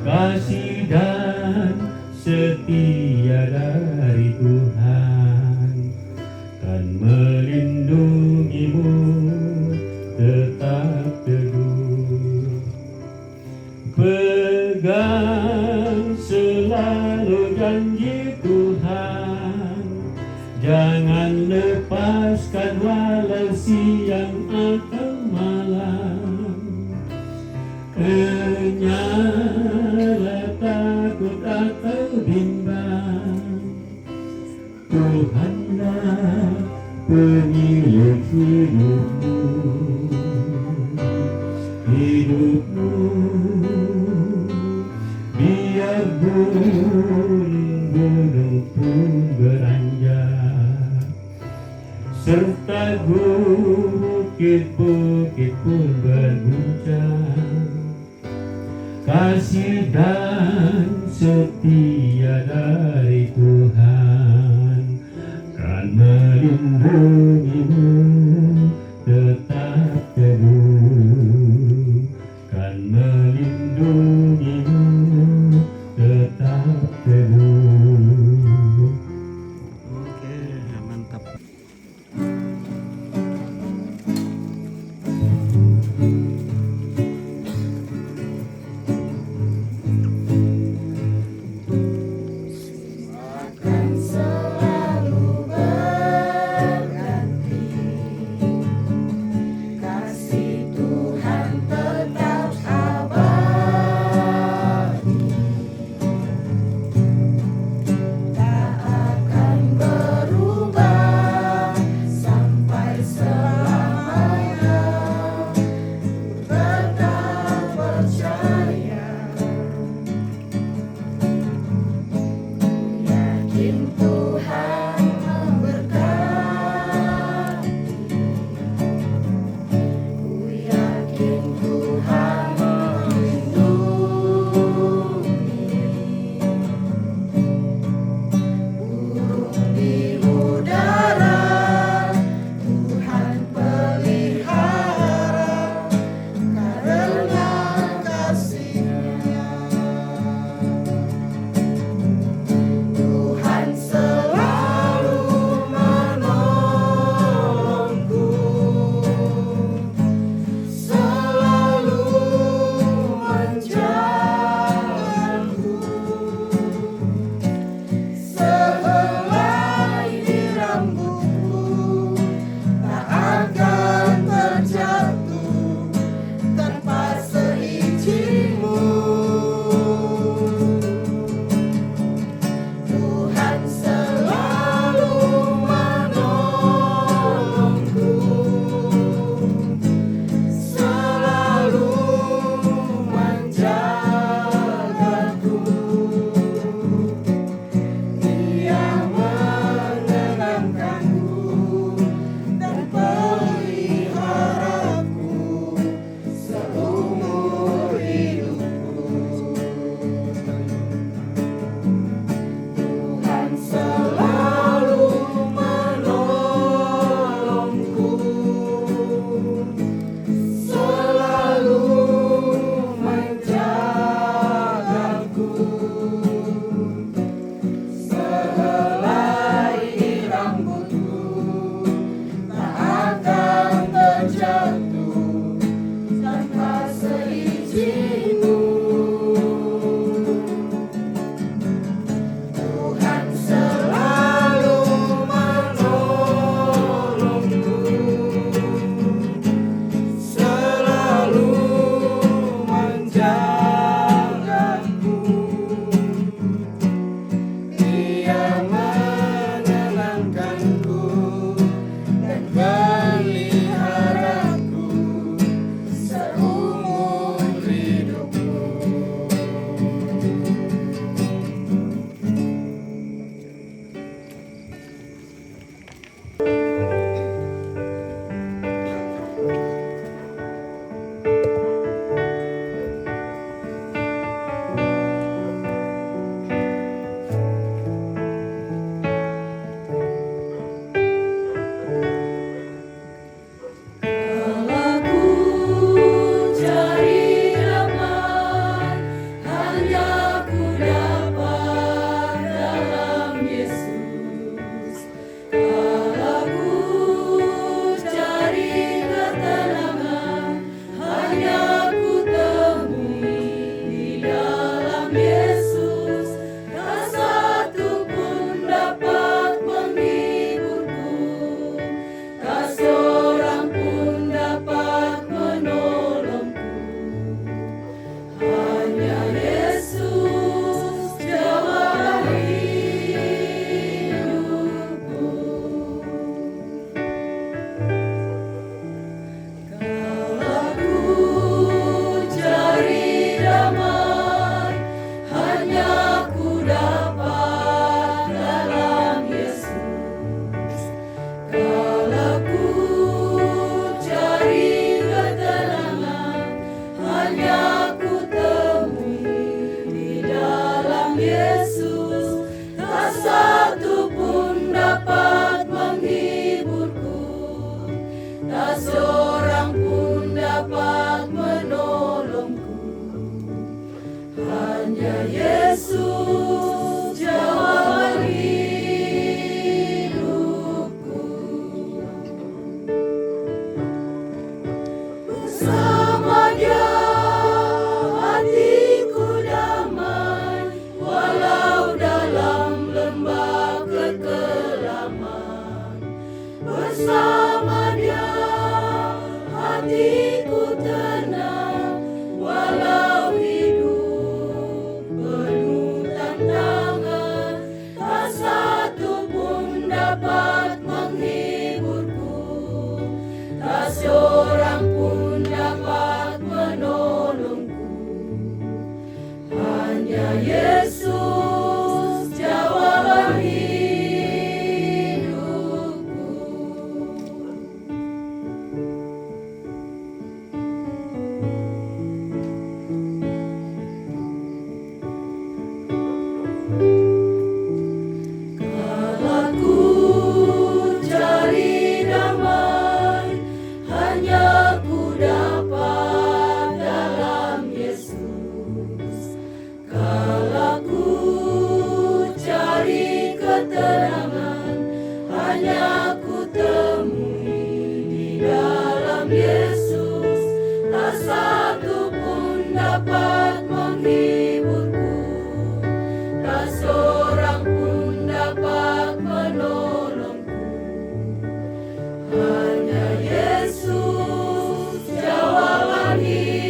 Kasih dan setia dari Tuhan kan melindungimu tetap teguh. Pegang selalu janji Tuhan, jangan lepaskan walau siang atau malam. Janganlah takut atau bimbang. Tuhanlah pemilik hidupmu. Hidupmu, biar gunung-gunung pun beranjak, serta bukit-bukit pun berguncang. Kasih dan setia dari Tuhan kan melindungimu tetap teguh, kan melindungimu tetap teguh. Oke, mantap. Akan selalu berganti Bersama Dia hatiku tenang, walau hidup penuh tantangan. Tak satu pun dapat menghiburku, tak seorang pun dapat menolongku. Hanya Yesus jawaban hidupku. Kalau ku cari damai, hanya ku dapat dalam Yesus. Kalau ku cari ketenangan, hanya ku temui di dalam Yesus. Tak satu pun dapat menghiburku, tak seorang pun dapat menolongku. Hanya Yesus jawaban hidupku.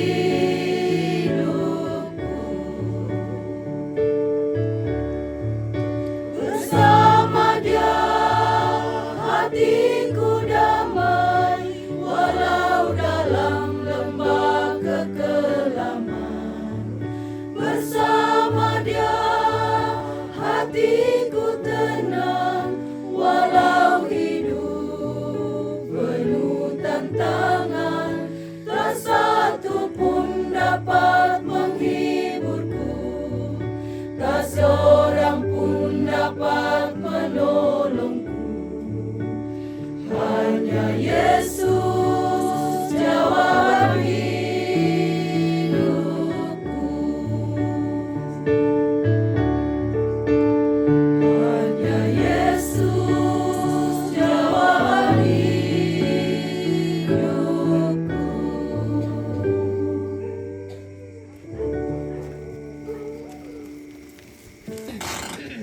Bersama Dia hatiku damai, walau dalam lembah kekelaman. Bersama Dia hatiku tenang, walau hidup penuh tantangan. Tak satu pun dapat menghiburku, tak seorang pun dapat menolongku. Hanya Yesus jawaban hidupku. Hanya Yesus jawaban hidupku.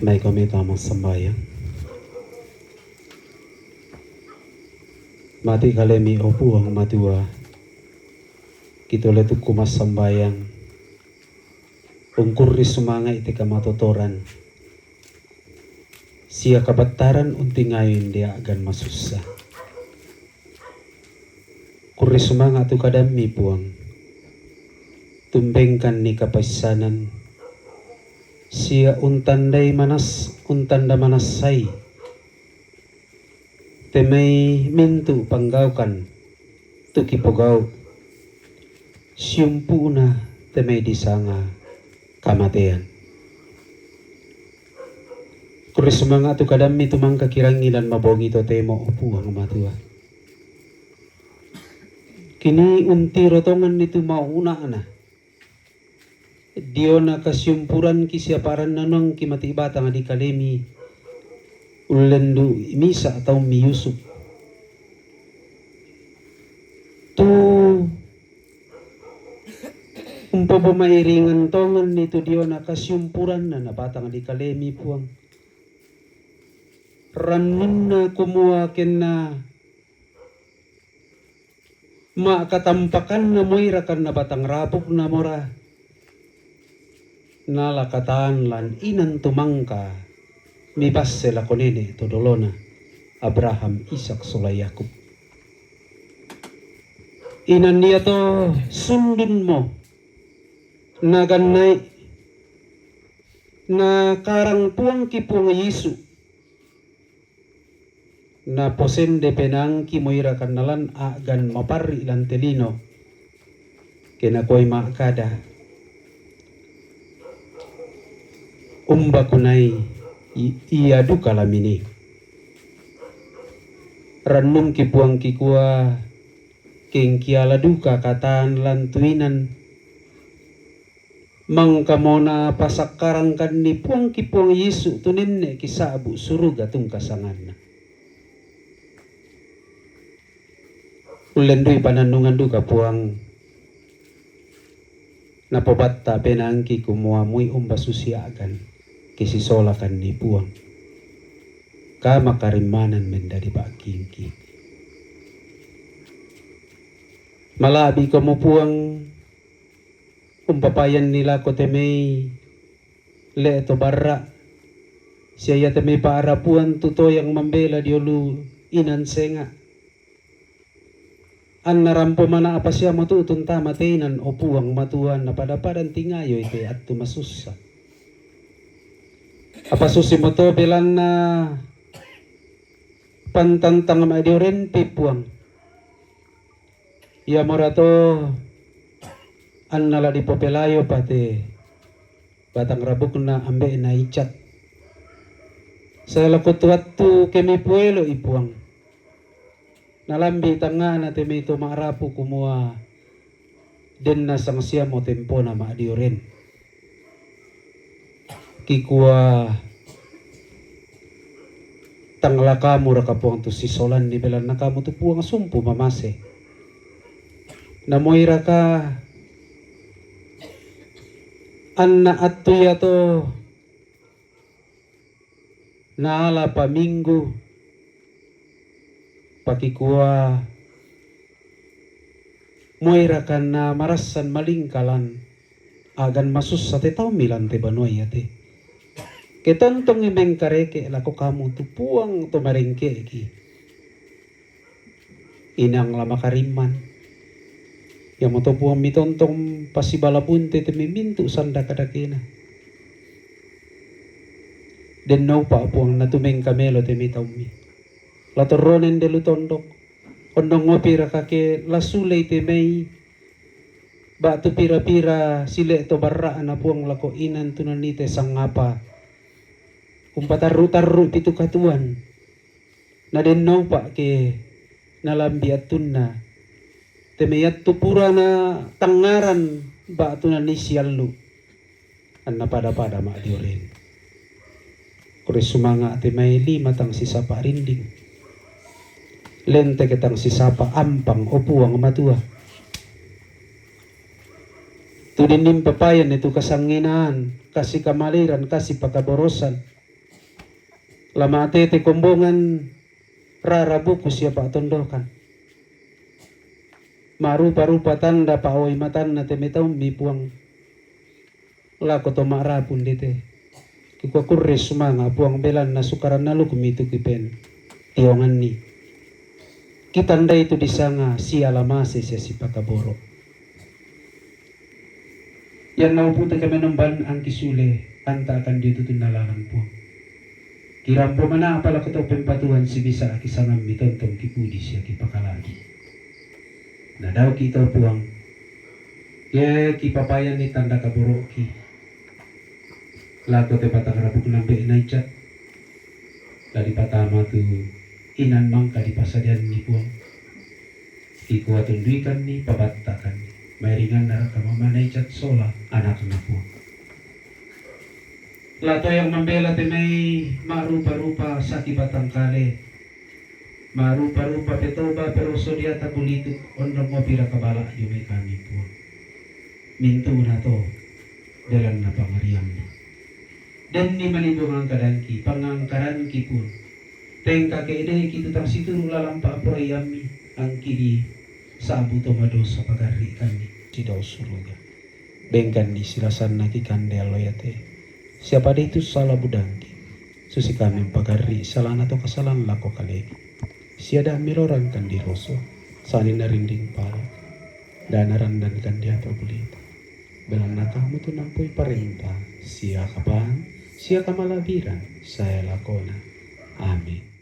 Mai kami tama sambayang. Mati kalemi, o Puang Matua, kito letukku massambayang. Ungkurri sumanga'i te kamatotoran sia kabattaran untingayu inde a'gan masussa. Kurri sumanga' tu kadammi, Puang. Tumbengkanni kapaissanan sia untandai manas-, untanda manassai te mai mintu' panggaukan tu kipogau', siumpu'na te mai disanga kamatean. Kurri sumanga' tu kadammi tu mangka kirangi lan mabongi totemo, o Puang Matua. Kini untiro tonganni tu ma'una'na diona kasiumpuranki sia parannuangki mati' batang di kalemi, ullendu'i misa' taummi Yusuf. Tu umpobomairingan tonganni tu diona kasiumpuranna na batang di kalemi, Puang. Rannunna kumua kenna ma'katampakanna moirakanna batang rapukna mora, nala katan lan inan tu mangka mibasse lako nene' to dolona, Abraham, Ishak sola Yakub. Inan iato sundunmo nagannai, nakarang Puangki Puang Yesu. Naposende penaangki moirakanna lan a'gan maparri' lan te lino, ke nakuai ma'kada, "Umba kunai i-, ia duka la minii." Rannungki Puangki kua, kengkiala duka katan lan tu inan. Mangkamo napasakkarangkanni Puangki Puang Yesu tu nenne' kisa'bu' suruga tungka sanganna. Ullendui panannungan duka Puang, napobatta penaangki kumua moi umba susi a'gan, kisisolakanni Puang. Kamakarimmanan mendadi pa'kingki. Mala'bi' komo Puang, umpapayanni lako te mai le' to barra', sia ia te mai pa'rapuan tu toyang mambela dio lu inan senga'. Anna rampo mana' apa siamo tu'tun tama te inan, o Puang Matua, anna pada-pada ntingayoi te attu masussa. Apa susimo to belanna pantantang ma'diorenpi Puang. Iamora to anna la dipopelayopa te batang rabukna ambe'na Icat. Sae lako tu attu ke mipuelo'i Puang. Nalambi' tangngana te mai to ma'rapu kumua den nasang siamo tempona ma'dioren. Kikua tang la kamuraka Puang tu sisolanni, belanna kamu tu Puang sumpu mamase. Namoiraka anna attu iato naala paminggu, pakikua moiraka na marassan malingka lan a'gan masussa te taummi lan te banua iate. Ke tontongi mengkareke' lako kamu tu Puang to marengke'ki. Inang la makarimman. Iamoto Puang mitontong pasibala bunte te mai mintu' sanda kadakena. Den naupa' Puang na tumengka melo te mai taummi. La torronen de lu tondok. Ondong opiraka ke la sulei te mai ba'tu pira-pira sile' to barra'na Puang lako inan tu nanii te sangapa umpatarru'-tarru'pi tu katuoan. Na den naupa' ke nalambi' attunna te mai attu purana tangngaran ba'tu nanii siallu'. Anna pada-pada ma'dioren. Kurre sumanga' te mai lima tang sisapa' rinding. Lenteke tang sisapa' ampang, o Puang Matua. Tu dinnin papayan itu kasanginaan, kasi kamaliran, kasi pakaborosan. La ma'tete kombongan rara buku sia pa'tondokan. Ma'rupa-rupa tanda pa'oi matanna te mai taummi Puang. Lako to ma'rapu ndete. Kikua kurre sumanga' Puang belanna sukaran alukmi tu kipen tionganni. Kitandai tu disanga sia la mase sia sipakaboro'. Ianna upute kamenomban angki sule, anta akan dio tutunna lalan Puang. Kirampo mana'pa lako to pempatuan sibisa kisangammi tontong kipudi sia kipakalagi. Nadauki to Puang, ke kipapayanni tanda kaboro'ki lako te batang rabuk nambe' na Icat, la dipatama tu inan mangka dipasadianni Puang. Kikua tunduikanni, pabattakanni. Mairinganna raka mamana Icat sola anakna Puang. La toyang mambela te mai ma'rupa-rupa saki batang kale. Ma'rupa-rupa petoba peroso diata bulituk, ondong opiraka bala' dio mai kami Puang. Mintu'na to belanna pangariammi. Denni manibungang kadangki, pangangkaranki Puang. Tengka ke'de'ki tu tang situru' lalan pa'poraiammi, angki di sa'bu to madosa pagarri'kanni sidau suruga. Bengkanni silasanna kikande allo iate. Siapa de itu sala budangki. Susi kami mpagarri' salana to kasalan lako kaleki. Sia da' milorangkan diroso, sa'ninna rinding pala. Da' narandankan diata bulita. Belanna kamu tu nampui parenta, sia kapang, sia kamala'biran, sae lakona. Amin.